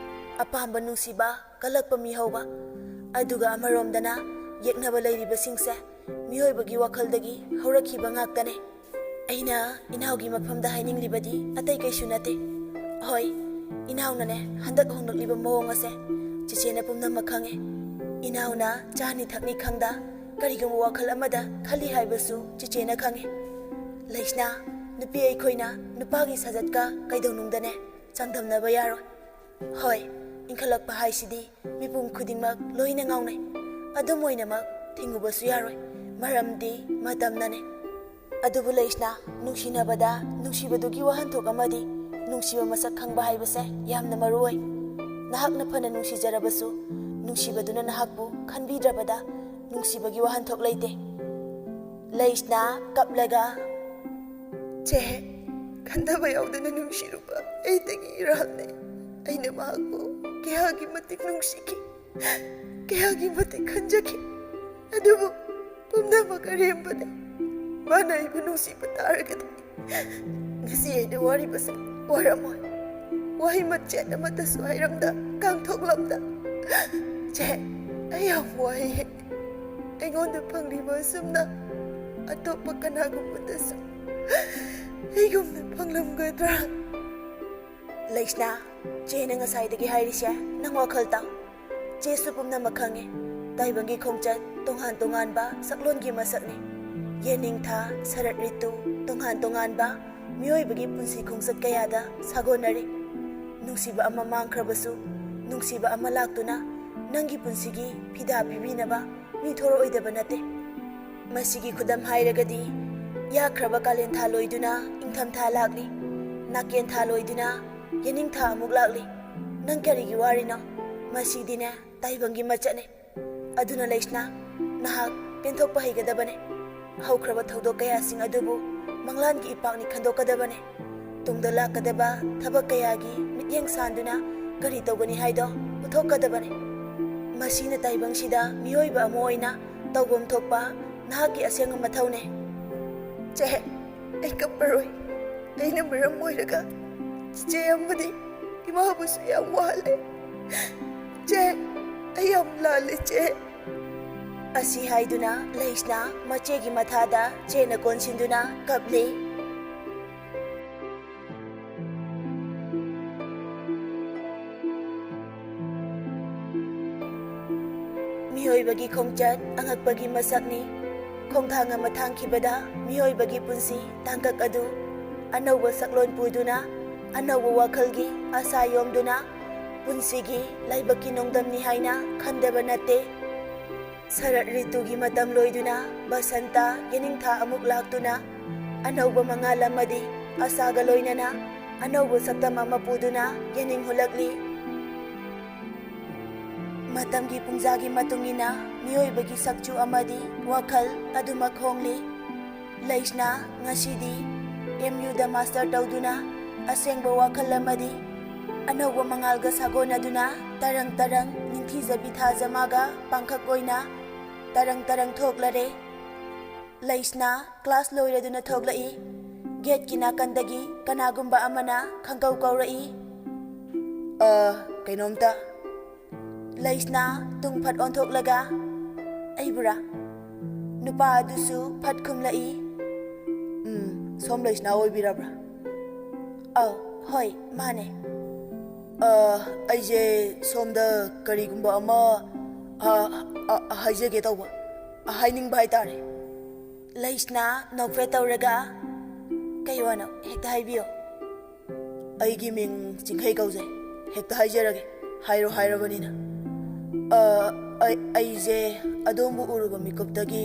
ꯑꯄꯥꯝꯕ ꯅꯨꯡꯁꯤꯕ ꯀꯜꯂꯛꯄ ꯃꯤ ꯍꯧꯕ, ꯑꯗꯨꯒ ꯑꯃꯔꯣꯝꯗꯅ ꯌꯦꯛꯅꯕ ꯂꯩꯔꯤꯕꯁꯤꯡꯁꯦ ꯃꯤꯑꯣꯏꯕꯒꯤ ꯋꯥꯈꯜꯗꯒꯤ ꯍꯧꯔꯛꯈꯤꯕ ꯉꯥꯛꯇꯅꯦ꯫ ꯑꯩꯅ ꯏꯅꯥꯎꯒꯤ ꯃꯐꯝꯗ ꯍꯥꯏꯅꯤꯡꯂꯤꯕꯗꯤ ꯑꯇꯩ ꯀꯩꯁꯨ ꯅꯠꯇꯦ꯫ ꯍꯣꯏ, ꯏꯅꯥꯎꯅꯅꯦ ꯍꯟꯗꯛ ꯍꯣꯡꯂꯛꯂꯤꯕ ꯃꯑꯣꯡ ꯑꯁꯦ ꯆꯤꯆꯦꯅ ꯄꯨꯝꯅꯃꯛ ꯈꯪꯉꯦ꯫ ꯏꯅꯥꯎꯅ ꯆꯥꯅꯤ ꯊꯛꯅꯤ ꯈꯪꯗ ꯀꯔꯤꯒꯨꯝꯕ ꯋꯥꯈꯜ ꯑꯃꯗ ꯈꯜꯂꯤ ꯍꯥꯏꯕꯁꯨ ꯆꯤꯆꯦꯅ ꯈꯪꯉꯦ꯫ ꯂꯩꯁꯅꯥ, ꯅꯨꯄꯤ ꯑꯩꯈꯣꯏꯅ ꯅꯨꯄꯥꯒꯤ ꯁꯥꯖꯠꯀ ꯀꯩꯗꯧꯅꯨꯡꯗꯅꯦ ꯆꯥꯡꯗꯝꯅꯕ ꯌꯥꯔꯣꯏ꯫ ꯍꯣꯏ, ꯏꯟꯈꯠꯂꯛꯄ ꯍꯥꯏꯁꯤꯗꯤ ꯃꯤꯄꯨꯝ ꯈꯨꯗꯤꯡꯃꯛ ꯂꯣꯏꯅ ꯉꯥꯎꯅꯩ꯫ ꯑꯗꯨꯝ ꯑꯣꯏꯅꯃꯛ ꯊꯤꯡꯉꯨꯕꯁꯨ ꯌꯥꯔꯣꯏ, ꯃꯔꯝꯗꯤ ꯃꯇꯝꯅꯅꯦ꯫ ꯑꯗꯨꯕꯨ ꯂꯩꯁꯅꯥ, ꯅꯨꯡꯁꯤꯅꯕꯗ ꯅꯨꯡꯁꯤꯕꯗꯨꯒꯤ ꯋꯥꯍꯟꯊꯣꯛ ꯑꯃꯗꯤ ꯅꯨꯡꯁꯤꯕ ꯃꯁꯛ ꯈꯪꯕ ꯍꯥꯏꯕꯁꯦ ꯌꯥꯝꯅ ꯃꯔꯨ ꯑꯣꯏ꯫ ꯅꯍꯥꯛꯅ ꯐꯅ ꯅꯨꯡꯁꯤꯖꯔꯕꯁꯨ, ꯅꯨꯡꯁꯤꯕꯗꯨꯅ ꯅꯍꯥꯛꯄꯨ ꯈꯟꯕꯤꯗ꯭ꯔꯕꯗ ꯅꯨꯡꯁꯤꯕꯒꯤ ꯋꯥꯍꯟꯊꯣꯛ ꯂꯩꯇꯦ꯫ ꯂꯩꯁꯅꯥ, ꯀꯞꯂꯒ, "ꯆꯦ, ꯈꯟꯊꯕ ꯌꯥꯎꯗꯅ ꯅꯨꯡꯁꯤꯔꯨꯕ ꯑꯩꯗꯒꯤ ꯏꯔꯥꯜꯅꯦ꯫ ꯑꯩꯅ ꯃꯍꯥꯛꯄꯨ ꯀꯌꯥꯒꯤ ꯃꯇꯤꯛ ꯅꯨꯡꯁꯤꯈꯤ, ꯀꯌꯥꯒꯤ ꯃꯇꯤꯛ ꯈꯟꯖꯈꯤ꯫ ꯑꯗꯨꯕꯨ ꯄꯨꯝꯅꯃꯛ ꯑꯔꯦꯝꯕꯅꯤ꯫ ꯃꯥꯅ ꯑꯩꯕꯨ ꯅꯨꯡꯁꯤꯕ ꯇꯥꯔꯒꯗꯤ ꯉꯁꯤ ꯑꯩꯅ ꯋꯥꯔꯤꯕꯁꯦ ꯋꯥꯔꯝꯃꯣꯏ꯫ ꯋꯥꯍꯩ ꯃꯆꯦꯠ ꯑꯃꯠꯇꯁꯨ ꯍꯥꯏꯔꯝꯗ, ꯀꯥꯡꯊꯣꯛꯂꯝꯗ꯫ ꯆꯦ, ꯑꯩ ꯌꯥꯝ ꯋꯥꯏꯌꯦ꯫ ꯑꯩꯉꯣꯟꯗ ꯐꯪꯂꯤꯕ ꯑꯁꯨꯝꯅ ꯑꯇꯣꯞꯄ ꯀꯅꯥꯒꯨꯝꯕꯗꯁꯨ ꯑꯩꯒꯨꯝꯅ ꯐꯪꯂꯝꯒꯗ꯭ꯔꯥ?" ꯂꯩꯁꯅꯥ, ꯆꯦꯅ ꯉꯁꯥꯏꯗꯒꯤ ꯍꯥꯏꯔꯤꯁꯦ ꯅꯪ ꯋꯥꯈꯜ ꯇꯥꯎ꯫ ꯆꯦꯁꯨ ꯄꯨꯝꯅꯃꯛ ꯈꯪꯉꯦ꯫ ꯇꯥꯏꯕꯪꯒꯤ ꯈꯣꯡꯆꯠ ꯇꯣꯉꯥꯟ ꯇꯣꯉꯥꯟꯕ ꯁꯛꯂꯣꯟꯒꯤ ꯃꯁꯛꯅꯤ꯫ ꯌꯦꯅꯤꯡꯊꯥ, ꯁꯔꯠ ꯔꯤꯇꯨ, ꯇꯣꯉꯥꯟ ꯇꯣꯉꯥꯟꯕ ꯃꯤꯑꯣꯏꯕꯒꯤ ꯄꯨꯟꯁꯤ ꯈꯣꯡꯆꯠ ꯀꯌꯥꯗ ꯁꯥꯒꯣꯟꯅꯔꯤ꯫ ꯅꯨꯡꯁꯤꯕ ꯑꯃ ꯃꯥꯡꯈ꯭ꯔꯕꯁꯨ, ꯅꯨꯡꯁꯤꯕ ꯑꯃ ꯂꯥꯛꯇꯨꯅ ꯅꯪꯒꯤ ꯄꯨꯟꯁꯤꯒꯤ ꯐꯤꯗꯥ ꯄꯤꯕꯤꯅꯕ ꯃꯤ ꯊꯣꯔꯛꯑꯣꯏꯗꯕ ꯅꯠꯇꯦ꯫ ꯃꯁꯤꯒꯤ ꯈꯨꯗꯝ ꯍꯥꯏꯔꯒꯗꯤ, ꯌꯥꯈ꯭ꯔꯕ ꯀꯥꯂꯦꯟ ꯊꯥ ꯂꯣꯏꯗꯨꯅ ꯏꯪꯊꯝꯊꯥ ꯂꯥꯛꯂꯤ, ꯅꯥꯀꯦꯟ ꯊꯥ ꯂꯣꯏꯗꯨꯅ ꯌꯦꯅꯤꯡꯊꯥ ꯑꯃꯨꯛ ꯂꯥꯛꯂꯤ꯫ ꯅꯪ ꯀꯔꯤꯒꯤ ꯋꯥꯔꯤꯅꯣ? ꯃꯁꯤꯗꯤꯅꯦ ꯇꯥꯏꯕꯪꯒꯤ ꯃꯆꯠꯅꯦ꯫ ꯑꯗꯨꯅ ꯂꯩꯁꯅꯥ, ꯅꯍꯥꯛ ꯄꯦꯟꯊꯣꯛꯄ ꯍꯩꯒꯗꯕꯅꯦ꯫ ꯍꯧꯈ꯭ꯔꯕ ꯊꯧꯗꯣꯛ ꯀꯌꯥꯁꯤꯡ ꯑꯗꯨꯕꯨ ꯃꯪꯂꯥꯟꯒꯤ ꯏꯄꯥꯛꯅꯤ ꯈꯟꯗꯣꯛꯀꯗꯕꯅꯦ꯫ ꯇꯨꯡꯗ ꯂꯥꯛꯀꯗꯕ ꯊꯕꯛ ꯀꯌꯥꯒꯤ ꯃꯤꯠꯌꯦꯡ ꯁꯥꯟꯗꯨꯅ ꯀꯔꯤ ꯇꯧꯒꯅꯤ ꯍꯥꯏꯗꯣ ꯎꯠꯊꯣꯛꯀꯗꯕꯅꯤ꯫ ꯃꯁꯤꯅ ꯇꯥꯏꯕꯪꯁꯤꯗ ꯃꯤꯑꯣꯏꯕ ꯑꯃ ꯑꯣꯏꯅ ꯇꯧꯐꯝ ꯊꯣꯛꯄ ꯅꯍꯥꯛꯀꯤ ꯑꯁꯦꯡꯕ ꯃꯊꯧꯅꯦ꯫ ꯆꯦ, ꯑꯩ ꯀꯞꯄꯔꯣꯏ꯫ ꯑꯩꯅ ꯃꯔꯝ ꯑꯣꯏꯔꯒ ꯆꯤꯆꯦ ꯑꯃꯗꯤ ꯏꯃꯥꯕꯨꯁꯨ ꯌꯥꯝ ꯋꯥꯍꯜꯂꯦ꯫ ꯆꯦ, ꯑꯩ ꯌꯥꯝ ꯂꯥꯜꯂꯦ, ꯆꯦ꯫ ꯑꯁꯤ ꯍꯥꯏꯗꯨꯅ ꯂꯩꯁꯅꯥ ꯃꯆꯦꯒꯤ ꯃꯊꯥꯗ ꯆꯦꯅ ꯀꯣꯟꯁꯤꯟꯗꯨꯅ ꯀꯞꯂꯤ꯫ ꯃꯤꯑꯣꯏꯕꯒꯤ ꯈꯣꯡꯆꯠ ꯑꯉꯛꯄꯒꯤ ꯃꯁꯛꯅꯤ꯫ ꯈꯣꯡꯊꯥꯡ ꯑꯃ ꯊꯥꯡꯈꯤꯕꯗ ꯃꯤꯑꯣꯏꯕꯒꯤ ꯄꯨꯟꯁꯤ ꯇꯥꯡꯀꯛ ꯑꯗꯨ ꯑꯅꯧꯕ ꯁꯛꯂꯣꯟ ꯄꯨꯗꯨꯅ, ꯑꯅꯧꯕ ꯋꯥꯈꯜꯒꯤ ꯑꯁꯥ ꯌꯣꯝꯗꯨꯅ, ꯄꯨꯟꯁꯤꯒꯤ ꯂꯥꯏꯕꯛꯀꯤ ꯅꯣꯡꯗꯝꯅꯤ ꯍꯥꯏꯅ ꯈꯟꯗꯕ ꯅꯠꯇꯦ꯫ ꯁꯔꯠ ꯔꯤꯇꯨꯒꯤ ꯃꯇꯝ ꯂꯣꯏꯗꯨꯅ ꯕꯁꯟꯇ ꯌꯦꯅꯤꯡꯊꯥ ꯑꯃꯨꯛ ꯂꯥꯛꯇꯨꯅ, ꯑꯅꯧꯕ ꯃꯉꯥꯜ ꯑꯃꯗꯤ ꯑꯁꯥꯒ ꯂꯣꯏꯅꯅ ꯑꯅꯧꯕ ꯁꯛꯇꯝ ꯑꯃ ꯄꯨꯗꯨꯅ ꯌꯦꯅꯤꯡ ꯍꯨꯜꯂꯛꯂꯤ꯫ ꯃꯇꯝꯒꯤ ꯄꯨꯡꯖꯥꯒꯤ ꯃꯇꯨꯡ ꯏꯟꯅ ꯃꯤꯑꯣꯏꯕꯒꯤ ꯁꯛꯆꯨ ꯑꯃꯗꯤ ꯋꯥꯈꯜ ꯑꯗꯨꯃꯛ ꯍꯣꯡꯂꯤ꯫ ꯂꯩꯁꯅꯥ ꯉꯁꯤꯗꯤ ꯑꯦꯝ ꯌꯨꯗ ꯃꯥꯁꯇꯔ ꯇꯧꯗꯨꯅ ꯑꯁꯦꯡꯕ ꯋꯥꯈꯜ ꯑꯃꯗꯤ ꯑꯅꯧꯕ ꯃꯉꯥꯜꯒ ꯁꯥꯒꯣꯟꯅꯗꯨꯅ ꯇꯔꯪ ꯇꯔꯪ ꯅꯤꯡꯊꯤꯖꯕꯤ ꯊꯥꯖꯃꯥꯒ ꯄꯥꯡꯈꯛ ꯑꯣꯏꯅ ꯇꯔꯪ ꯇꯔꯪ ꯊꯣꯛꯂꯔꯦ꯫ ꯂꯩꯁꯅꯥ ꯀ꯭ꯂꯥꯁ ꯂꯣꯏꯔꯗꯨꯅ ꯊꯣꯛꯂꯛꯏ꯫ ꯒꯦꯠꯀꯤ ꯅꯥꯀꯟꯗꯒꯤ ꯀꯅꯥꯒꯨꯝꯕ ꯑꯃꯅ ꯈꯪꯀꯧ ꯀꯧꯔꯛꯏ꯫ "ꯑ, ꯀꯩꯅꯣꯝꯇ?" ꯂꯩꯁꯅꯥ ꯇꯨꯡ ꯐꯠ ꯑꯣꯟꯊꯣꯛꯂꯒ, "ꯑꯩꯕꯨꯔꯥ?" ꯅꯨꯄꯥ ꯑꯗꯨꯁꯨ ꯐꯠ ꯈꯨꯝꯂꯛꯏ꯫ "ꯎꯝ, ꯁꯣꯝ ꯂꯩꯁꯅꯥ ꯑꯣꯏꯕꯤꯔꯕ꯭ꯔꯥ?" "ꯑꯧ, ꯍꯣꯏ, ꯃꯥꯅꯦ꯫" "ꯑ, ꯑꯩꯁꯦ ꯁꯣꯝꯗ ꯀꯔꯤꯒꯨꯝꯕ ꯑꯃ, ꯑ, ꯑ, ꯍꯥꯏꯖꯒꯦ ꯇꯧꯕ, ꯍꯥꯏꯅꯤꯡꯕ ꯍꯥꯏꯇꯥꯔꯦ꯫" ꯂꯩꯁꯅꯥ ꯅꯣꯛꯐꯦꯠ ꯇꯧꯔꯒ, "ꯀꯩ ꯋꯥꯅꯣ? ꯍꯦꯛꯇ ꯍꯥꯏꯕꯤꯌꯣ꯫" "ꯑꯩꯒꯤ ꯃꯤꯡ ꯆꯤꯡꯈꯩ ꯀꯧꯖꯩ꯫ ꯍꯦꯛꯇ ꯍꯥꯏꯖꯔꯒꯦ, ꯍꯥꯏꯔꯣ ꯍꯥꯏꯔꯕꯅꯤꯅ꯫ ꯑ, ꯑꯩ, ꯑꯩꯁꯦ ꯑꯗꯣꯝꯕꯨ ꯎꯔꯨꯕ ꯃꯤꯀꯨꯞꯇꯒꯤ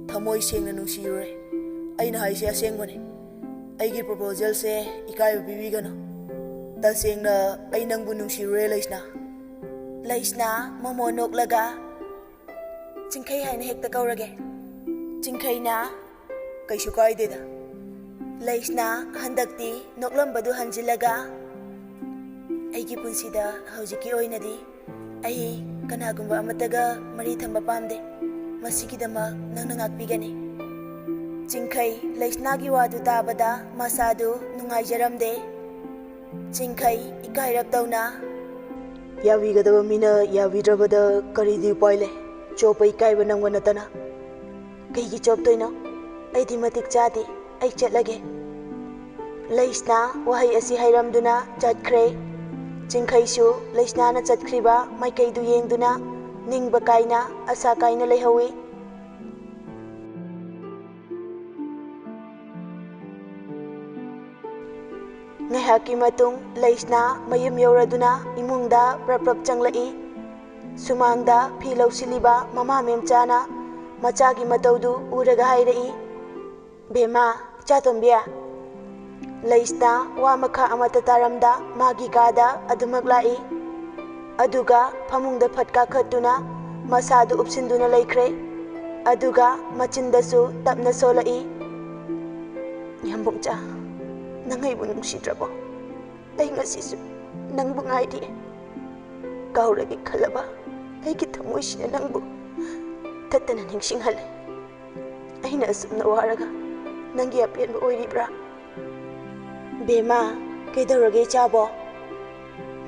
ꯊꯃꯣꯏ ꯁꯦꯡꯅ ꯅꯨꯡꯁꯤꯔꯨꯔꯦ꯫ ꯑꯩꯅ ꯍꯥꯏꯁꯦ ꯑꯁꯦꯡꯕꯅꯦ꯫ ꯑꯩꯒꯤ ꯄ꯭ꯔꯣꯄꯣꯖꯦꯜꯁꯦ ꯏꯀꯥꯏꯕ ꯄꯤꯕꯤꯒꯅꯨ꯫ ꯇꯁꯦꯡꯅ ꯑꯩ ꯅꯪꯕꯨ ꯅꯨꯡꯁꯤꯔꯨꯔꯦ, ꯂꯩꯁꯅꯥ꯫" ꯂꯩꯁꯅꯥ ꯃꯣꯃꯣ ꯅꯣꯛꯂꯒ, "ꯆꯤꯡꯈꯩ ꯍꯥꯏꯅ ꯍꯦꯛꯇ ꯀꯧꯔꯒꯦ꯫" ꯆꯤꯡꯈꯩꯅ, "ꯀꯩꯁꯨ ꯀꯥꯏꯗꯦꯗ꯫" ꯂꯩꯁꯅꯥ ꯍꯟꯗꯛꯇꯤ ꯅꯣꯛꯂꯝꯕꯗꯨ ꯍꯟꯖꯤꯜꯂꯒ, "ꯑꯩꯒꯤ ꯄꯨꯟꯁꯤꯗ ꯍꯧꯖꯤꯛꯀꯤ ꯑꯣꯏꯅꯗꯤ ꯑꯩ ꯀꯅꯥꯒꯨꯝꯕ ꯑꯃꯠꯇꯒ ꯃꯔꯤ ꯊꯝꯕ ꯄꯥꯝꯗꯦ꯫ ꯃꯁꯤꯒꯤꯗꯃꯛ ꯅꯪꯅ ꯉꯥꯛꯄꯤꯒꯅꯤ꯫" ꯆꯤꯡꯈꯩ ꯂꯩꯁꯅꯥꯒꯤ ꯋꯥꯗꯨ ꯇꯥꯕꯗ ꯃꯁꯥꯗꯨ ꯅꯨꯡꯉꯥꯏꯖꯔꯝꯗꯦ꯫ ꯆꯤꯡꯈꯩ ꯏꯀꯥꯏꯔꯞ ꯇꯧꯅ, "ꯌꯥꯕꯤꯒꯗꯕ ꯃꯤꯅ ꯌꯥꯕꯤꯗ꯭ꯔꯕꯗ ꯀꯔꯤꯗꯤ ꯎꯄꯥꯏ ꯂꯩ? ꯆꯣꯞꯄ ꯏꯀꯥꯏꯕ ꯅꯪꯕ ꯅꯠꯇꯅ꯫ ꯀꯩꯒꯤ ꯆꯣꯞꯇꯣꯏꯅꯣ? ꯑꯩꯗꯤ ꯃꯇꯤꯛ ꯆꯥꯗꯦ꯫ ꯑꯩ ꯆꯠꯂꯒꯦ꯫" ꯂꯩꯁꯅꯥ ꯋꯥꯍꯩ ꯑꯁꯤ ꯍꯥꯏꯔꯝꯗꯨꯅ ꯆꯠꯈ꯭ꯔꯦ꯫ ꯆꯤꯡꯈꯩꯁꯨ ꯂꯩꯁꯅꯥꯅ ꯆꯠꯈ꯭ꯔꯤꯕ ꯃꯥꯏꯀꯩꯗꯨ ꯌꯦꯡꯗꯨꯅ ꯅꯤꯡꯕ ꯀꯥꯏꯅ, ꯑꯁꯥ ꯀꯥꯏꯅ ꯂꯩꯍꯧꯏ꯫ ꯉꯥꯏꯍꯥꯛꯀꯤ ꯃꯇꯨꯡ ꯂꯩꯁꯅꯥ ꯃꯌꯨꯝ ꯌꯧꯔꯗꯨꯅ ꯏꯃꯨꯡꯗ ꯄ꯭ꯔꯞ ꯄ꯭ꯔꯞ ꯆꯪꯂꯛꯏ꯫ ꯁꯨꯃꯥꯡꯗ ꯐꯤ ꯂꯧꯁꯤꯜꯂꯤꯕ ꯃꯃꯥ ꯃꯦꯝꯆꯥꯅ ꯃꯆꯥꯒꯤ ꯃꯇꯧꯗꯨ ꯎꯔꯒ ꯍꯥꯏꯔꯛꯏ, "ꯕꯦꯝꯃ, ꯏꯆꯥꯇꯣꯝꯕꯤ꯫" ꯂꯩꯁꯅꯥ ꯋꯥ ꯃꯈꯥ ꯑꯃꯠꯇ ꯇꯥꯔꯝꯗ ꯃꯥꯒꯤ ꯀꯥꯗ ꯑꯗꯨꯃꯛ ꯂꯥꯛꯏ꯫ ꯑꯗꯨꯒ ꯐꯃꯨꯡꯗ ꯐꯠ ꯀꯥꯈꯠꯇꯨꯅ ꯃꯁꯥꯗꯨ ꯎꯞꯁꯤꯟꯗꯨꯅ ꯂꯩꯈ꯭ꯔꯦ꯫ ꯑꯗꯨꯒ ꯃꯆꯤꯟꯗꯁꯨ ꯇꯞꯅ ꯁꯣꯜꯂꯛꯏ, "ꯌꯥꯝꯕꯨꯡꯆꯥ, ꯅꯪ ꯑꯩꯕꯨ ꯅꯨꯡꯁꯤꯗ꯭ꯔꯕꯣ? ꯑꯩ ꯉꯁꯤꯁꯨ ꯅꯪꯕꯨ ꯉꯥꯏꯔꯤ꯫ ꯀꯥꯎꯔꯒꯦ ꯈꯜꯂꯕ ꯑꯩꯒꯤ ꯊꯃꯣꯏꯁꯤꯅ ꯅꯪꯕꯨ ꯇꯠꯇꯅ ꯅꯤꯡꯁꯤꯡꯍꯜꯂꯦ꯫ ꯑꯩꯅ ꯑꯁꯨꯝꯅ ꯋꯥꯔꯒ ꯅꯪꯒꯤ ꯑꯄꯦꯟꯕ ꯑꯣꯏꯔꯤꯕ꯭ꯔꯥ?" "ꯕꯦꯝꯃ, ꯀꯩꯗꯧꯔꯒꯦ ꯏꯆꯥꯕꯣ?"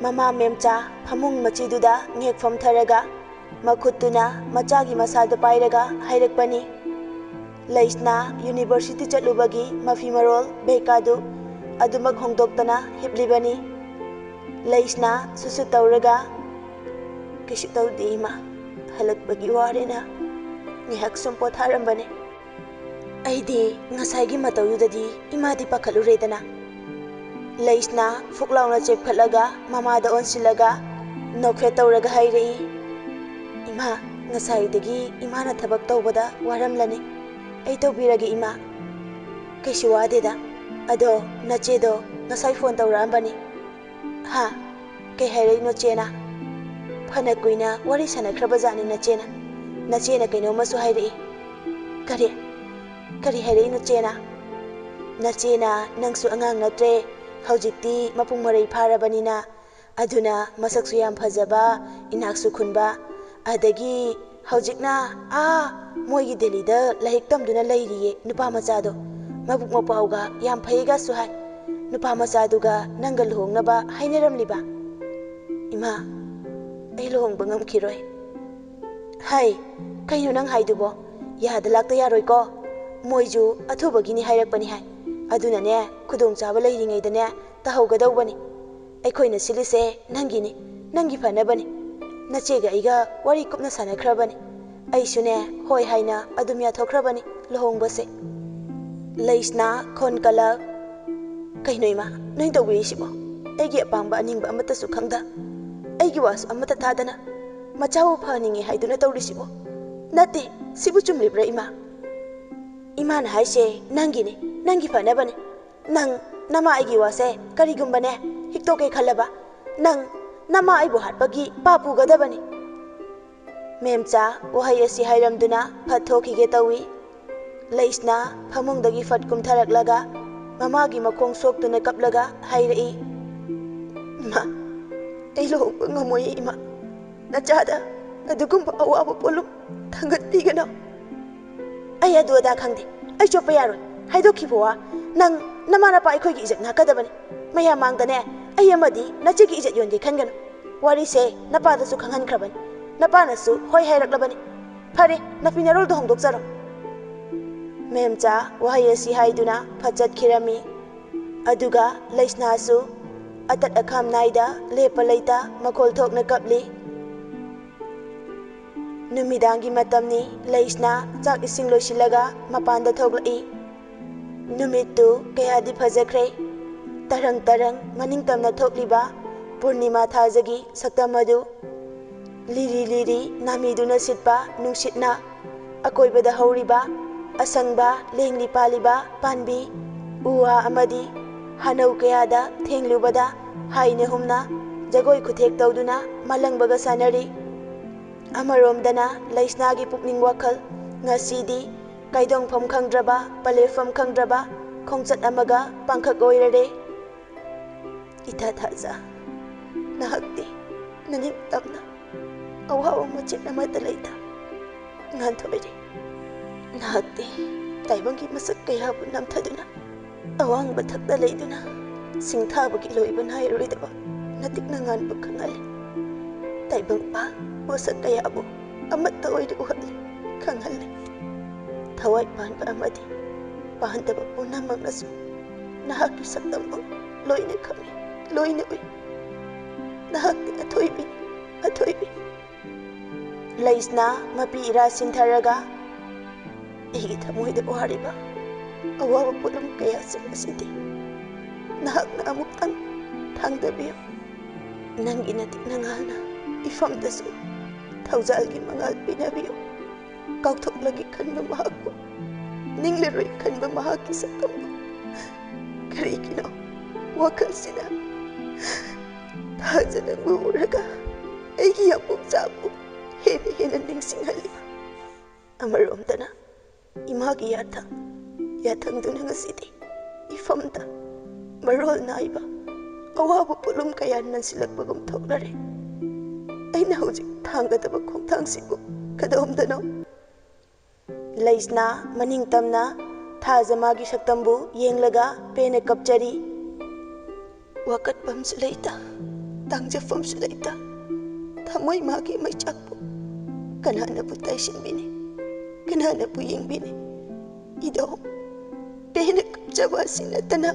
ꯃꯃꯥ ꯃꯦꯝꯆꯥ ꯐꯃꯨꯡ ꯃꯆꯤꯗꯨꯗ ꯉꯦꯛ ꯐꯝꯊꯔꯒ ꯃꯈꯨꯠꯇꯨꯅ ꯃꯆꯥꯒꯤ ꯃꯁꯥꯗꯨ ꯄꯥꯏꯔꯒ ꯍꯥꯏꯔꯛꯄꯅꯤ꯫ ꯂꯩꯁꯅꯥ ꯌꯨꯅꯤꯚꯔꯁꯤꯇꯤ ꯆꯠꯂꯨꯕꯒꯤ ꯃꯐꯤ ꯃꯔꯣꯜ ꯕꯦꯒꯥꯗꯨ ꯑꯗꯨꯃꯛ ꯍꯣꯡꯗꯣꯛꯇꯅ ꯍꯤꯞꯂꯤꯕꯅꯤ꯫ ꯂꯩꯁꯅꯥ ꯁꯨꯁꯨ ꯇꯧꯔꯒ, "ꯀꯩꯁꯨ ꯇꯧꯗꯦ ꯏꯃꯥ, ꯍꯜꯂꯛꯄꯒꯤ ꯋꯥꯔꯦꯅ ꯉꯥꯏꯍꯥꯛ ꯁꯨꯝ ꯄꯣꯊꯥꯔꯝꯕꯅꯦ꯫ ꯑꯩꯗꯤ ꯉꯁꯥꯏꯒꯤ ꯃꯇꯧꯗꯨꯗꯗꯤ ꯏꯃꯥꯗꯤ ꯄꯥꯈꯠꯂꯨꯔꯦꯗꯅ꯫" ꯂꯩꯁꯅꯥ ꯐꯨꯛ ꯂꯥꯎꯅ ꯆꯦꯞꯈꯠꯂꯒ ꯃꯃꯥꯗ ꯑꯣꯟꯁꯤꯜꯂꯒ ꯅꯣꯛꯐꯦꯠ ꯇꯧꯔꯒ ꯍꯥꯏꯔꯛꯏ, "ꯏꯃꯥ, ꯉꯁꯥꯏꯗꯒꯤ ꯏꯃꯥꯅ ꯊꯕꯛ ꯇꯧꯕꯗ ꯋꯥꯔꯝꯂꯅꯤ꯫ ꯑꯩ ꯇꯧꯕꯤꯔꯒꯦ ꯏꯃꯥ꯫" "ꯀꯩꯁꯨ ꯋꯥꯗꯦꯗ꯫ ꯑꯗꯣ ꯅꯆꯦꯗꯣ ꯉꯁꯥꯏ ꯐꯣꯟ ꯇꯧꯔꯛꯑꯝꯕꯅꯤ꯫" "ꯍꯥ? ꯀꯩ ꯍꯥꯏꯔꯛꯏꯅꯣ ꯆꯦꯅ?" "ꯐꯅ ꯀꯨꯏꯅ ꯋꯥꯔꯤ ꯁꯥꯟꯅꯈ꯭ꯔꯕ ꯖꯥꯠꯅꯤ ꯅꯆꯦꯅ꯫ ꯅꯆꯦꯅ ꯀꯩꯅꯣꯝꯃꯁꯨ ꯍꯥꯏꯔꯛꯏ꯫" "ꯀꯔꯤ? ꯀꯔꯤ ꯍꯥꯏꯔꯛꯏꯅꯣ ꯆꯦꯅ?" ꯅꯆꯦꯅ ꯅꯪꯁꯨ ꯑꯉꯥꯡ ꯅꯠꯇ꯭ꯔꯦ, ꯍꯧꯖꯤꯛꯇꯤ ꯃꯄꯨꯡ ꯃꯔꯩ ꯐꯥꯔꯕꯅꯤꯅ꯫ ꯑꯗꯨꯅ ꯃꯁꯛꯁꯨ ꯌꯥꯝ ꯐꯖꯕ, ꯏꯅꯥꯛꯁꯨ ꯈꯨꯟꯕ, ꯑꯗꯒꯤ ꯍꯧꯖꯤꯛꯅ ꯑꯥ ꯃꯣꯏꯒꯤ ꯗꯦꯜꯂꯤꯗ ꯂꯥꯏꯔꯤꯛ ꯇꯝꯗꯨꯅ ꯂꯩꯔꯤꯌꯦ ꯅꯨꯄꯥ ꯃꯆꯥꯗꯣ꯫ ꯃꯕꯨꯛ ꯃꯄꯥꯎꯒ ꯌꯥꯝ ꯐꯩꯒꯁꯨ ꯍꯥꯏ꯫ ꯅꯨꯄꯥ ꯃꯆꯥꯗꯨꯒ ꯅꯪꯒ ꯂꯨꯍꯣꯡꯅꯕ ꯍꯥꯏꯅꯔꯝꯂꯤꯕ꯫ ꯏꯃꯥ, ꯑꯩ ꯂꯨꯍꯣꯡꯕ ꯉꯝꯈꯤꯔꯣꯏ꯫ ꯍꯩ, ꯀꯩꯅꯣ ꯅꯪ ꯍꯥꯏꯗꯨꯕꯣ? ꯌꯥꯗ ꯂꯥꯛꯇ ꯌꯥꯔꯣꯏꯀꯣ꯫ ꯃꯣꯏꯁꯨ ꯑꯊꯨꯕꯒꯤꯅꯤ ꯍꯥꯏꯔꯛꯄꯅꯤ ꯍꯥꯏ꯫ ꯑꯗꯨꯅꯅꯦ, ꯈꯨꯗꯣꯡꯆꯥꯕ ꯂꯩꯔꯤꯉꯩꯗꯅꯦ ꯇꯧꯍꯧꯒꯗꯧꯕꯅꯤ꯫ ꯑꯩꯈꯣꯏꯅ ꯁꯤꯜꯂꯤꯁꯦ ꯅꯪꯒꯤꯅꯤ, ꯅꯪꯒꯤ ꯐꯅꯕꯅꯤ꯫ ꯅꯆꯦꯒ ꯑꯩꯒ ꯋꯥꯔꯤ ꯀꯨꯞꯅ ꯁꯥꯟꯅꯈ꯭ꯔꯕꯅꯤ꯫ ꯑꯩꯁꯨꯅꯦ ꯍꯣꯏ ꯍꯥꯏꯅ ꯑꯗꯨꯝ ꯌꯥꯊꯣꯛꯈ꯭ꯔꯕꯅꯤ ꯂꯨꯍꯣꯡꯕꯁꯦ꯫ ꯂꯩꯁꯅꯥ ꯈꯣꯟ ꯀꯂꯛ, "ꯀꯩꯅꯣ ꯏꯃꯥ, ꯅꯣꯏ ꯇꯧꯕꯤꯔꯤꯁꯤꯕꯣ? ꯑꯩꯒꯤ ꯑꯄꯥꯝꯕ ꯑꯅꯤꯡꯕ ꯑꯃꯠꯇꯁꯨ ꯈꯪꯗ, ꯑꯩꯒꯤ ꯋꯥꯁꯨ ꯑꯃꯠꯇ ꯇꯥꯗꯅ ꯃꯆꯥꯕꯨ ꯐꯍꯟꯅꯤꯡꯉꯤ ꯍꯥꯏꯗꯨꯅ ꯇꯧꯔꯤꯁꯤꯕꯣ? ꯅꯠꯇꯦ, ꯁꯤꯕꯨ ꯆꯨꯝꯂꯤꯕ꯭ꯔꯥ ꯏꯃꯥ? ꯏꯃꯥꯅ ꯍꯥꯏꯁꯦ ꯅꯪꯒꯤꯅꯤ, ꯅꯪꯒꯤ ꯐꯅꯕꯅꯤ꯫ ꯅꯪ ꯅꯃꯥ ꯑꯩꯒꯤ ꯋꯥꯁꯦ ꯀꯔꯤꯒꯨꯝꯕꯅꯦ ꯍꯤꯛꯇꯣꯛꯀꯦ ꯈꯜꯂꯕ, ꯅꯪ ꯅꯃꯥ ꯑꯩꯕꯨ ꯍꯥꯠꯄꯒꯤ ꯄꯥꯞ ꯄꯨꯒꯗꯕꯅꯤ꯫" ꯃꯦꯝꯆꯥ ꯋꯥꯍꯩ ꯑꯁꯤ ꯍꯥꯏꯔꯝꯗꯨꯅ ꯐꯠ ꯊꯣꯛꯈꯤꯒꯦ ꯇꯧꯏ꯫ ꯂꯩꯁꯅꯥ ꯐꯃꯨꯡꯗꯒꯤ ꯐꯠ ꯀꯨꯝꯊꯔꯛꯂꯒ ꯃꯃꯥꯒꯤ ꯃꯈꯣꯡ ꯁꯣꯛꯇꯨꯅ ꯀꯞꯂꯒ ꯍꯥꯏꯔꯛꯏ, "ꯏꯃꯥ, ꯑꯩ ꯂꯨꯍꯣꯡꯕ ꯉꯝꯃꯣꯏꯌꯦ ꯏꯃꯥ꯫ ꯅꯆꯥꯗ ꯑꯗꯨꯒꯨꯝꯕ ꯑꯋꯥꯕ ꯄꯣꯠꯂꯨꯝ ꯊꯥꯡꯒꯠꯄꯤꯒꯅꯨ꯫" "ꯑꯩ ꯑꯗꯨ ꯑꯗꯥ ꯈꯪꯗꯦ꯫ ꯑꯩ ꯆꯣꯞꯄ ꯌꯥꯔꯣꯏ꯫ ꯍꯥꯏꯗꯣꯛꯈꯤꯕ ꯋꯥ꯫ ꯅꯪ, ꯅꯃꯥ ꯅꯄꯥ ꯑꯩꯈꯣꯏꯒꯤ ꯏꯖꯠ ꯉꯥꯛꯀꯗꯕꯅꯤ꯫ ꯃꯌꯥꯝ ꯃꯥꯡꯗꯅꯦ ꯑꯩ ꯑꯃꯗꯤ ꯅꯆꯦꯒꯤ ꯏꯖꯠ ꯌꯣꯟꯒꯦ ꯈꯟꯒꯅꯨ꯫ ꯋꯥꯔꯤꯁꯦ ꯅꯄꯥꯗꯁꯨ ꯈꯪꯍꯟꯈ꯭ꯔꯕꯅꯤ꯫ ꯅꯄꯥꯅꯁꯨ ꯍꯣꯏ ꯍꯥꯏꯔꯛꯂꯕꯅꯤ꯫ ꯐꯔꯦ, ꯅꯐꯤ ꯅꯔꯣꯜꯗꯣ ꯍꯣꯡꯗꯣꯛꯆꯔꯣ꯫" ꯃꯦꯝꯆꯥ ꯋꯥꯍꯩ ꯑꯁꯤ ꯍꯥꯏꯗꯨꯅ ꯐꯠ ꯆꯠꯈꯤꯔꯝꯃꯤ꯫ ꯑꯗꯨꯒ ꯂꯩꯁꯅꯥꯁꯨ ꯑꯇꯠ ꯑꯈꯥꯝ ꯅꯥꯏꯗ ꯂꯦꯞꯄ ꯂꯩꯇ ꯃꯈꯣꯜ ꯊꯣꯛꯅ ꯀꯞꯂꯤ꯫ ꯅꯨꯃꯤꯗꯥꯡꯒꯤ ꯃꯇꯝꯅꯤ꯫ ꯂꯩꯁꯅꯥ ꯆꯥꯛ ꯏꯁꯤꯡ ꯂꯣꯏꯁꯤꯜꯂꯒ ꯃꯄꯥꯟꯗ ꯊꯣꯛꯂꯛꯏ꯫ ꯅꯨꯃꯤꯠꯇꯨ ꯀꯌꯥꯗꯤ ꯐꯖꯈ꯭ꯔꯦ꯫ ꯇꯔꯪ ꯇꯔꯪ ꯃꯅꯤꯡ ꯇꯝꯅ ꯊꯣꯛꯂꯤꯕ ꯄꯨꯔꯅꯤꯃꯥ ꯊꯥꯖꯒꯤ ꯁꯛꯇꯝ ꯑꯗꯨ ꯂꯤꯔꯤ ꯂꯤꯔꯤ ꯅꯥꯃꯤꯗꯨꯅ ꯁꯤꯠꯄ ꯅꯨꯡꯁꯤꯠꯅ ꯑꯀꯣꯏꯕꯗ ꯍꯧꯔꯤꯕ ꯑꯁꯪꯕ ꯂꯦꯡꯂꯤ ꯄꯥꯜꯂꯤꯕ ꯄꯥꯝꯕꯤ, ꯎ ꯋꯥ ꯑꯃꯗꯤ ꯍꯅꯧ ꯀꯌꯥꯗ ꯊꯦꯡꯂꯨꯕꯗ ꯍꯥꯏꯅ ꯍꯨꯝꯅ ꯖꯒꯣꯏ ꯈꯨꯊꯦꯛ ꯇꯧꯗꯨꯅ ꯃꯥꯂꯪꯕꯒ ꯁꯥꯟꯅꯔꯤ꯫ ꯑꯃꯔꯣꯝꯗꯅ ꯂꯩꯁꯅꯥꯒꯤ ꯄꯨꯛꯅꯤꯡ ꯋꯥꯈꯜ ꯉꯁꯤꯗꯤ ꯀꯥꯏꯗꯣꯡꯐꯝ ꯈꯪꯗ꯭ꯔꯕ, ꯄꯂꯦꯐꯝ ꯈꯪꯗ꯭ꯔꯕ ꯈꯣꯡꯆꯠ ꯑꯃꯒ ꯄꯥꯡꯈꯛ ꯑꯣꯏꯔꯔꯦ꯫ ꯏꯊꯥ ꯊꯥꯖ, ꯅꯍꯥꯛꯇꯤ ꯅꯅꯤꯡꯇꯝꯅ ꯑꯋꯥꯕ ꯃꯆꯦꯠ ꯑꯃꯠꯇ ꯂꯩꯇ ꯉꯥꯟꯊꯣꯛꯏꯔꯦ꯫ ꯅꯍꯥꯛꯇꯤ ꯇꯥꯏꯕꯪꯒꯤ ꯃꯁꯛ ꯀꯌꯥꯕꯨ ꯅꯝꯊꯗꯨꯅ ꯑꯋꯥꯡꯕ ꯊꯛꯇ ꯂꯩꯗꯨꯅ ꯁꯤꯡꯊꯥꯕꯒꯤ ꯂꯣꯏꯕ ꯅꯥꯏꯔꯣꯏꯗꯕ ꯅꯇꯤꯛꯅ ꯉꯥꯟꯕ ꯈꯪꯍꯜꯂꯤ꯫ ꯇꯥꯏꯕꯪ ꯄꯥ ꯄꯣꯠꯁꯛ ꯀꯌꯥꯕꯨ ꯑꯃꯠꯇ ꯑꯣꯏꯅ ꯎꯍꯜꯂꯤ, ꯈꯪꯍꯜꯂꯤ꯫ ꯊꯋꯥꯏ ꯄꯥꯟꯕ ꯑꯃꯗꯤ ꯄꯥꯟꯗꯕ ꯄꯨꯝꯅꯃꯛꯅꯁꯨ ꯅꯍꯥꯛꯀꯤ ꯁꯛꯇꯝꯕꯨ ꯂꯣꯏꯅ ꯈꯪꯏ, ꯂꯣꯏꯅ ꯎꯏ꯫ ꯅꯍꯥꯛꯇꯤ ꯑꯊꯣꯏꯕꯤ, ꯑꯊꯣꯏꯕꯤ꯫ ꯂꯩꯁꯅꯥ ꯃꯄꯤ ꯏꯔꯥ ꯁꯤꯟꯊꯔꯒ ꯑꯩꯒꯤ ꯊꯃꯣꯏꯗ ꯋꯥꯔꯤꯕ ꯑꯋꯥꯕ ꯄꯣꯠꯂꯨꯝ ꯀꯌꯥꯁꯤꯡ ꯑꯁꯤꯗꯤ ꯅꯍꯥꯛꯅ ꯑꯃꯨꯛꯇꯪ ꯊꯥꯡꯗꯕꯤꯌꯨ꯫ ꯅꯪꯒꯤ ꯅꯇꯤꯛ ꯅꯉꯥꯜꯅ ꯏꯐꯝꯗꯁꯨ ꯊꯧꯖꯥꯜꯒꯤ ꯃꯉꯥꯜ ꯄꯤꯅꯕꯤꯌꯨ꯫ ꯀꯥꯎꯊꯣꯛꯂꯒꯦ ꯈꯟꯕ ꯃꯍꯥꯛꯄꯨ, ꯅꯤꯡꯂꯔꯣꯏ ꯈꯟꯕ ꯃꯍꯥꯛꯀꯤ ꯁꯛꯇꯝꯕꯨ꯫ ꯀꯔꯤꯒꯤꯅꯣ ꯋꯥꯈꯜꯁꯤꯅ ꯊꯥꯖ ꯅꯪꯕꯨ ꯎꯔꯒ ꯑꯩꯒꯤ ꯌꯥꯄꯣꯛꯆꯥꯕꯨ ꯍꯦꯟꯅ ꯍꯦꯟꯅ ꯅꯤꯡꯁꯤꯡꯍꯜꯂꯤꯕ? ꯑꯃꯔꯣꯝꯗꯅ ꯏꯃꯥꯒꯤ ꯌꯥꯊꯪ, ꯌꯥꯊꯪꯗꯨꯅ ꯉꯁꯤꯗꯤ ꯏꯐꯝꯗ ꯃꯔꯣꯜ ꯅꯥꯏꯕ ꯑꯋꯥꯕ ꯄꯣꯠꯂꯨꯝ ꯀꯌꯥ ꯅꯟꯁꯤꯜꯂꯛꯄꯒꯨꯝ ꯊꯣꯛꯂꯔꯦ꯫ ꯑꯩꯅ ꯍꯧꯖꯤꯛ ꯊꯥꯡꯒꯗꯕ ꯈꯣꯡꯊꯥꯡꯁꯤꯕꯨ ꯀꯗꯣꯝꯗꯅꯣ? ꯂꯩꯁꯅꯥ ꯃꯅꯤꯡ ꯇꯝꯅ ꯊꯥꯖ ꯃꯥꯒꯤ ꯁꯛꯇꯝꯕꯨ ꯌꯦꯡꯂꯒ ꯄꯦꯟꯅ ꯀꯞꯆꯔꯤ꯫ ꯋꯥꯀꯠꯐꯝꯁꯨ ꯂꯩꯇ, ꯇꯥꯡꯖꯐꯝꯁꯨ ꯂꯩꯇ, ꯊꯃꯣꯏ ꯃꯥꯒꯤ ꯃꯩꯆꯥꯛꯄꯨ ꯀꯅꯥꯅꯕꯨ ꯇꯥꯏꯁꯤꯟꯕꯤꯅꯤ? ꯀꯅꯥꯅꯕꯨ ꯌꯦꯡꯕꯤꯅꯤ? ꯏꯗꯣ, ꯄꯦꯟꯅ ꯀꯞꯆꯕ ꯑꯁꯤ ꯅꯠꯇꯅ꯫